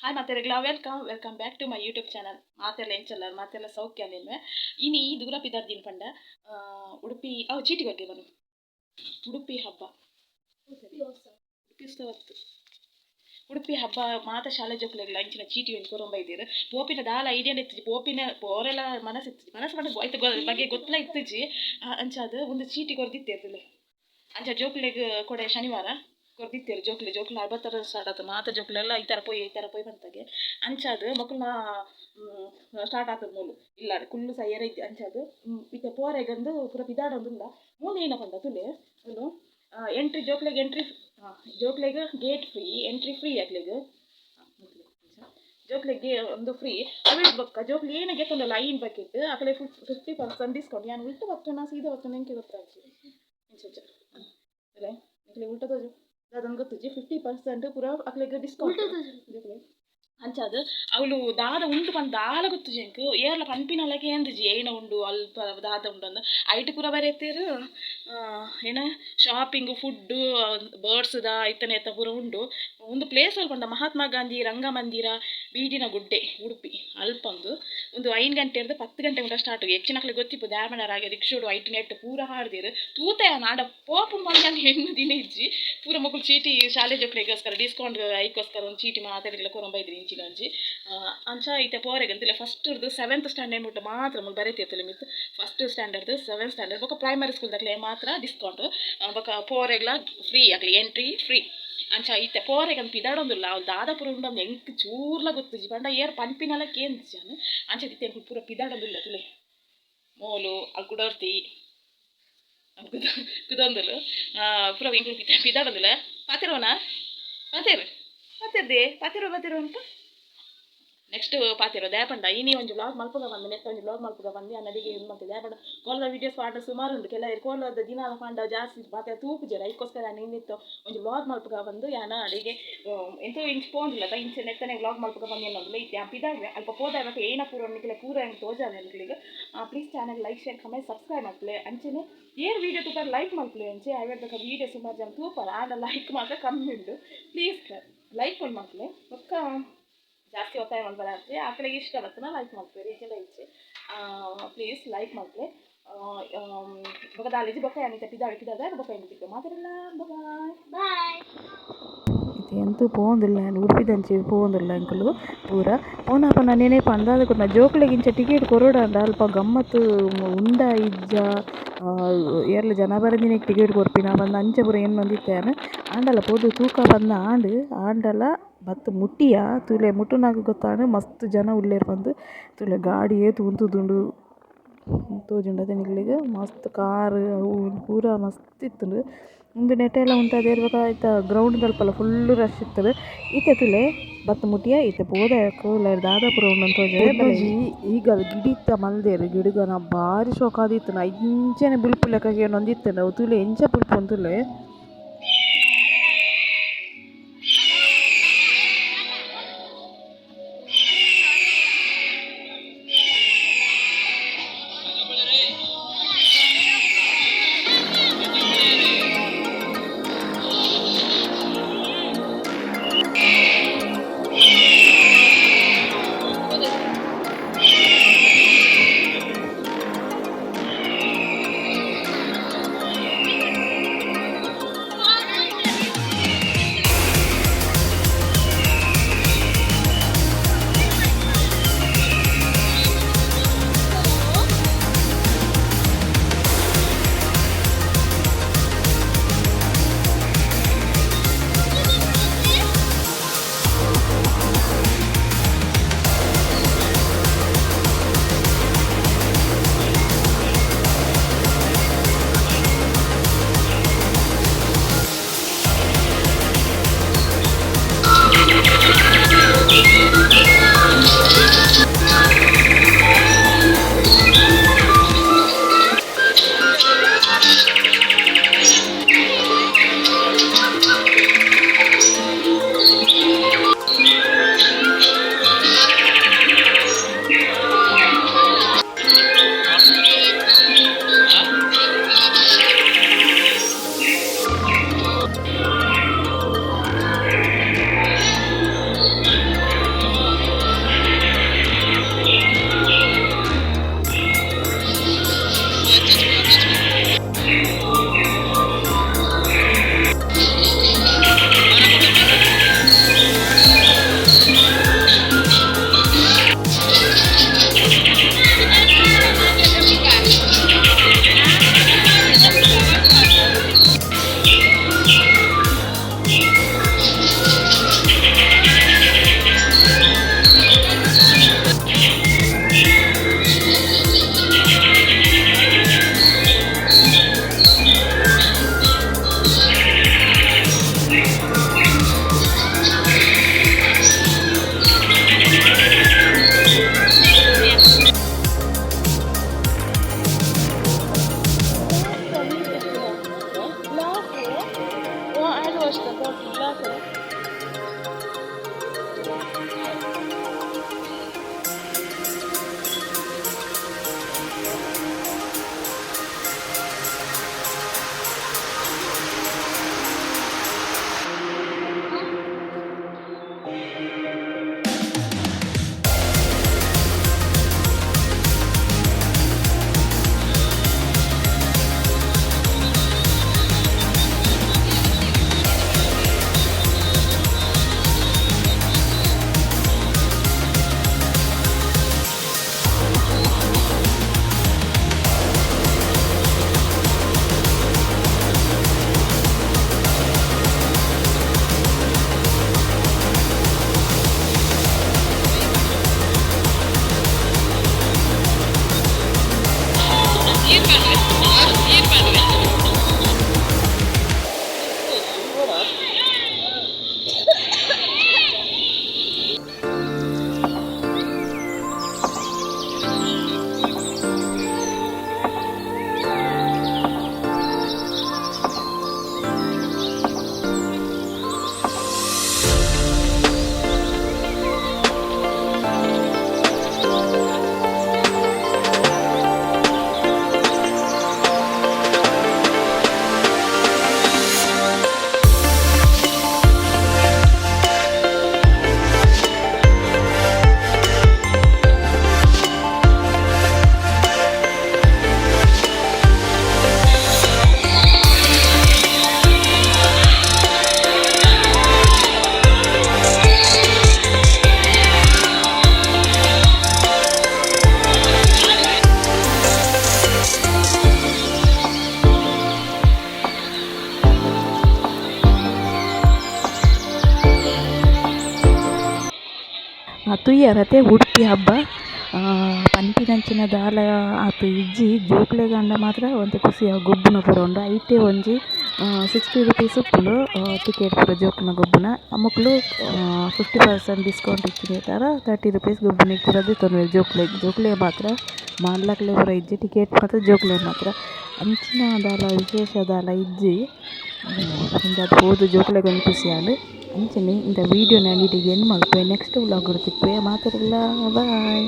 Hi ಮಾತೆರೆಗ್ಲ, welcome welcome back to my YouTube channel. ಮಾತೆಲ್ಲ ಎಂಚಲ್ಲ, ಮಾತೆಲ್ಲ ಸೌಖ್ಯ ನಿನ್ವೆ. ಇನಿ ಈ ದೂರ ಪಿದಾರ್ದಿನ ಪಂಡ ಉಡುಪಿ ಅವು ಚೀಟಿ ಬಗ್ಗೆ ಬನ್ನು. ಉಡುಪಿ ಹಬ್ಬ, ಉಡುಪಿ ಉತ್ಸವತ್ತು ಉಡುಪಿ ಹಬ್ಬ. ಮಾತ ಶಾಲೆ ಜೋಕುಲೆಗ್ಲ ಇಂಚಿನ ಚೀಟಿ ಒಂಜಿ ಕೊರೊಂಬ ಇದ್ದೀರು. ಪೋಪಿನ ದಾಲ ಐಡಿಯಾ ಇತ್ತಿಜಿ. ಪೋಪಿನ ಪೋರೆಲ ಮನಸ್ಸು ಇತ್ತಿಜಿ. ಮನಸ್ಸು ಪಂಡ ಐತ ಬಗ್ಗೆ ಗೊತ್ತಲ ಇತ್ತಿಜಿ. ಅಂಚಾದ್ ಒಂದು ಚೀಟಿ ಕೊರ್ದಿತ್ತೇರ್. ಅಂಚ ಜೋಕುಲೆಗ್ ಕೊಡೆ ಶನಿವಾರ ಕೊರ್ದಿತ್ತೇರು. ಜೋಕುಲೆ ಜೋಕುಲು ಅರ್ಬತ್ತರ ಸ್ಟಾರ್ಟ್ ಆತು. ಮಾತ ಜೋಕುಲೆಲ್ಲ ಈ ಥರ ಪೋಯಿ, ಈ ಥರ ಪೋಯಿ ಪಂತಗೆ. ಅಂಚಾದ್ ಮೊಕುಲ್ನ ಸ್ಟಾರ್ಟ್ ಆತದ ಮೂಲು ಇಲ್ಲ ಕುಲ್ಲು ಸೈಯರ ಇದ್ದಿ. ಅಂಚಾದ್ ಇತ್ತೆ ಪೋರೆಗಂದು ಪೂರ ಪಿದಾಡೊಂದುಲ್ಲ. ಮೂಲು ಏನ ಪಂಡ ತುಲೆ ಮೂಲು ಎಂಟ್ರಿ ಜೋಕ್ಲೆಗ್ ಎಂಟ್ರಿ, ಜೋಕ್ಲೆಗ್ ಗೇಟ್ ಫ್ರೀ, ಎಂಟ್ರಿ ಫ್ರೀ. ಅಕ್ಲೆಗ್ ಜೋಕ್ಲೆಗ್ ಒಂದು ಫ್ರೀ. ಅವೆಡ್ ಬೊಕ್ಕ ಜೋಕ್ಲು ಏನ ಗೆತ್ತೊಂದಲ್ಲ ಐನ್ ಬಕೆಟ್ ಅಕಲೆ 50% ಡಿಸ್ಕೌಂಟ್. ಯಾನ್ ಉಲ್ಟ ಬತ್ತುನ ಸೀದಾ ಬತ್ತುನ ಎಂಕೆ ಗೊತ್ತಾಜಿ. ಇಂಚ ಇಂಚ ಅಲ್ಲೇ ನಿಕ್ಲೆ ಉಲ್ಟ ತೋಜು ದಾದನ್ ಗೊತ್ತುಜಿ. 50% ಪೂರ ಅಕ್ಲೆಗ್ ಡಿಸ್ಕೌಂಟ್ ಜೋಕ್ಲೆಗ್. ಅಂಚಾದ್ ಅವ್ಲು ದಾದ ಉಂಡು ಪಂದ್ ದಾಲ ಗೊತ್ತುಜಿ ಎಂಕ್. ಏರ್ಲ ಪನ್ಪಿನಲಗೆ ಕೇಂದಿಜಿ, ಏನ ಉಂಡು ಅಲ್ಪ, ದಾದ ಉಂಡು ಅಂದ್. ಐಟ್ ಪೂರ ಬರೆತೆರ್, ಏನ ಶಾಪಿಂಗ್, ಫುಡ್, ಬರ್ಡ್ಸ್ದ ಐತನೆ ಐತ ಪೂರ ಉಂಡು. ಒಂದು ಪ್ಲೇಸ್ ಅಲ್ಪ ಪಂಡ ಮಹಾತ್ಮ ಗಾಂಧಿ ರಂಗಮಂದಿರ, ಬೀಡಿನ ಗುಡ್ಡೆ, ಉಡುಪಿ ಅಲ್ಪ. ಒಂದು ಒಂದು 5 ಗಂಟೆರ್ದ್ 10 ಗಂಟೆ ಮುಟ ಸ್ಟಾರ್ಟ್. ಹೆಚ್ಚಿನಕ್ಲೆಗ್ ಗೊತ್ತಿಪ್ಪು. ದಾಮನರಾಗೆ ರಿಕ್ಷೋಡು ಐಟ್ ನೆಟ್ ಪೂರ ಹಾಡ್ದೇರು ತೂತೆ. ಆಂಡ ಪೋಪುಂಡು ಪಂಡ ಹೆಣ್ಣು ದಿನ ಇಜ್ಜಿ. ಪೂರ ಮೊಕುಲು ಚೀಟಿ ಶಾಲೆ ಜೋಕ್ಲೆಗೋಸ್ಕರ ಡಿಸ್ಕೌಂಟ್ ಐಕೋಸ್ಕರ ಒಂದು ಚೀಟಿ ಮಾತೆರೆಗ್ಲ ಕೊರೊಂಬ ಇದ್ರಿ ಇಂಚಿನ ಒಂಜಿ. ಅಂಚ ಇತ್ತೆ ಪೋರೆಗ್ ಅಂತಿಲ್ಲ. ಫಸ್ಟ್ ರ್ದು ಸೆವೆಂತ್ ಸ್ಟ್ಯಾಂಡರ್ಡ್ ಮುಟ್ಟ ಮಾತ್ರ. ಮುಲ್ಪ ಬರೆತಿರ್ತಲೆ ಮಿತ್ತ್, ಫಸ್ಟ್ ಸ್ಟ್ಯಾಂಡರ್ಡ್, ಸೆವೆಂತ್ ಸ್ಟ್ಯಾಂಡರ್ಡ್ ಬೊಕ್ಕ ಪ್ರೈಮರಿ ಸ್ಕೂಲ್ ದಕ್ಲೆ ಮಾತ್ರ ಡಿಸ್ಕೌಂಟ್. ಬೊಕ್ಕ ಪೋರೆಗ್ಲ ಫ್ರೀ, ಅಕ್ಲೆ ಎಂಟ್ರಿ ಫ್ರೀ. ಅಂಚ ಇತ್ತೆ ಪೋರೆಗ್ ಅಂದ್ ಪಿದಾಡೊಂದುಲ್ಲ. ಅವ್ಲು ದಾದ ಪೂರ ಉಂಡು ಎಂಕ್ ಚೂರ್ಲ ಗೊತ್ತುಜಿ. ಪಂಡ ಏರ್ ಪನ್ಪಿನಲ ಕೇಂದಿಜಿ ಯಾನ್. ಅಂಚ ಇತ್ತೆ ಎಂಕುಲು ಪೂರ ಪಿದಾಡೊಂದುಲ್ಲ. ತುಲೆ ಮೋಲು ಅಲ್ ಕುಡೊರ್ತಿ ಕುದೊಂದುಲು. ಪೂರ ಎಂಕುಲು ಪಿದಾಡೊಂದುಲ್ಲ. ಪಾತೆರೋನ ಪಾತೆರ್ ಪಾತೆರ್ದೆ ಪಾತೆರೋ ಪಾತೆರೋ ಅಂತ ನೆಕ್ಸ್ಟ್ ಪಾತೆರೋ. ದಾಯೆ ಇನಿ ಒಂಜಿ ವ್ಲಾಗ್ ಮಲ್ಪುಗ ಬಂದು, ನೆಕ್ಸ್ಟ್ ಒಂಜಿ ವ್ಲಾಗ್ ಮಲ್ಪುಗ ಬಂದು ಆ ನಡಿಗೆ ಇದು ಮಲ್ತೆ. ದಾಯೆ ಪಂಡ ಕೋಲದ ವೀಡಿಯೋಸ್ ಪಾಡ ಸುಮಾರು ಉಂಡು. ಕೆಲವರು ಕೋಲದ ದಿನ ಪಂಡ ಜಾಸ್ತಿ ಮಾತೆ ತೂಪುಜೆರ್. ಐಕೋಸ್ಕರ ನಿನ್ನಿತ್ತು ಒಂಜಿ ವ್ಲಾಗ್ ಮಲ್ಪುಗ ಬಂದು ಯಾನ ಅಡಿಗೆ ಎಂತ ಇಂಚ್ ಪೋಂದಿಲ್ಲ ಇಂಚ ನೆತ್ತನೆ ವ್ಲಾಗ್ ಮಲ್ಪುಗ ಬಂದು ಏನೊಂದಿಲ್ಲ. ಇತ್ತೆ ಆ ಪಿದಾಡ್ವೆ. ಅಲ್ಪ ಪೋದಾಗ ಏನ ಪೂರ ನಿಕ್ಲೆ ಪೂರ ಹೆಂಗೆ ತೋಜಾವೆ ನಿಕ್ಲೆಗ್. Please channel like, share, comment, subscribe ಮಲ್ಪಲೆ. ಅಂಚೆನೆ ಏರ್ ವೀಡಿಯೋ ತೂಪರ್ ಲೈಕ್ ಮಲ್ಪಲೆ. ಅಂಚೆ ಐವತ್ತು ವೀಡಿಯೋ ಸುಮಾರು ಜನ ತೂಪರ್, ಆಂಡ ಲೈಕ್ ಮಾತ್ರ ಕಮ್ಮಿ ಉಂಡು. ಪ್ಲೀಸ್ ಲೈಕ್ ಒಂದು ಮಲ್ಪಲೆ. ಬೊಕ್ಕ ಜಾಸ್ತಿ ಒತ್ತಾಯ ಮಲ್ಪರೆ ಆಕಳಿಗೆ ಇಷ್ಟ ಬರ್ತನ ಲೈಕ್ ಮಲ್ಪುವೆರ್, ಇಜ್ಜಿಂಡ ಇಜ್ಜಿ. ಪ್ಲೀಸ್ ಲೈಕ್ ಮಲ್ಪಲೆ. ಬೊಕ್ಕ ದಾಲಿಜಿ. ಬೊಕ್ಕ ಯಾನ್ ಇತ್ತೆ ಪಿದಾಡ್ ಪಿದಾದಾಗ ಬೊಕ್ಕ ಎಂಕ್ ತಿಕ್ಕು. ಮಾತೆರೆಗ್ಲ ಬಾಯ್. ಬಾಯ್. ಇತ್ತೆ ಎಂತು ಪೋವೊಂದುಲ್ಲ ಯಾನ್. ಉಡುಪಿದಂಚಿ ಪೋವೊಂದುಲ್ಲ ಎಂಕುಲು ಪೂರ. ಪೋನಾ ಪಂಡ ನೆನೆಪು ಅಂದಾದ ಕೊರ್ನ. ಜೋಕುಲೆಗ್ ಇಂಚ ಟಿಕೆಟ್ ಕೊರೊಡಾಂಡ ಅಲ್ಪ ಗಮ್ಮತ್ತು ಉಂಡ ಇಜ್ಜ, ಏರ್ಲ ಜನ ಬರಂದಿನೆಗ್ ಟಿಕೆಟ್ ಕೊರ್ಪಿನ ಪಂದ್ ಅಂಚ ಪೂರ ಎನ್ನೊಂದಿತ್ತೆ ಯಾನ್. ಆಂಡಲ ಪೋದು ತೂಕ ಪಂದ್ ಆಂಡ್. ಆಂಡಲ ಬತ್ತ್ ಮುಟ್ಟಿಯ. ತೂಲೆ, ಮುಟ್ಟುನಗ ಗೊತ್ತಾಂಡ್ ಮಸ್ತ್ ಜನ ಉಲ್ಲೆರ್ ಪಂದ್. ತೂಲೆ, ಗಾಡಿ ಏತ್ ಉಂತುದುಂಡು ತೋಜುಂಡತೆ ನಿಕ್ಲೆಗ್? ಮಸ್ತ್ ಕಾರ್ ಅವು ಪೂರ ಮಸ್ತ್ ಇತ್ತುಂಡು. ಉಂದು ನೆಟೆಲ ಉಂತಾದೆರ್. ಬೊಕ ಐತ ಗ್ರೌಂಡ್ ದಲ್ಪಲ ಫುಲ್ಲ್ ರಶ್ ಇತ್ತುಂಡು. ಇತ್ತೆ ತೂಲೆ, ಬತ್ತ್ ಮುಟ್ಟಿಯ. ಇತ್ತೆ ಪೋದ ಕುಲ್ಲರೆ ದಾದ ಪೂರ ಉಂಡು ತೋಜರೆ. ಈಗ ಗಿಡಿತ ಮಲ್ದೆರ್. ಗಿಡುಗನ ಬಾರಿ ಶೋಕಾದಿತ್ತುಂಡು. ಇಂಚನೆ ಬುಲ್ಪುಲೆಕ ಕೇನೊಂದಿತ್ತುಂಡು ಅವು. ತೂಲೆ, ಎಂಚ ಬುಲ್ಪುಂಡು ತೂಲೆ. ತೂಯರತೆ ಉಡುಪಿ ಹಬ್ಬ ಪನ್ಪಿನಂಚಿನ ದಾಲ ಆತ್ ಇಜ್ಜಿ. ಜೋಕ್ಲೆಗಾಂಡ ಮಾತ್ರ ಒಂತೆ ಕುಸಿ ಆವು ಗೊಬ್ಬುನ ಪೂರ ಉಂಡು. ಐಟೆ ಒಂಜಿ 60 ರುಪೀಸ್ ಉಪ್ಪುಂಡು ಟಿಕೆಟ್ ಪೂರ ಜೋಕುಲ್ನ ಗೊಬ್ಬುನ. ಮೊಕುಲು 50% ಡಿಸ್ಕೌಂಟ್ ಇತ್ತಿನೇತಾರ 30 ರುಪೀಸ್ ಗೊಬ್ಬುನೆಗ್ ಪೂರ ದೆತೊನುವೆರ್ ಜೋಕ್ಲೆಗ್. ಜೋಕ್ಲೆಗ್ ಮಾತ್ರ ಮಲ್ಲಕ್ಲೆಗ್ ಪೂರ ಇಜ್ಜಿ ಟಿಕೆಟ್ ಮಾತ್ರ ಜೋಕ್ಲೆಗ್ ಮಾತ್ರ. ಅಂಚಿನ ದಾಲ ವಿಶೇಷ ದಾಲ ಇಜ್ಜಿ. ಇಂಚಾದ್ ಪೋದು ಜೋಕ್ಲೆಗ್ ಒಂಜಿ ಖುಷಿ ಆಂಡ್. ಅಂಚನೆ ಇಂದ ವೀಡಿಯೋನ್ ಇಡೆಗ್ ಎಂಡ್ ಮನ್ಪುವೆ ನೆಕ್ಸ್ಟ್ ವ್ಲೋಗ್ ಡ್ ತಿಕ್ಕುವೆ ಮಾತೆರೆಗ್ಲಾ ಬಾಯ್.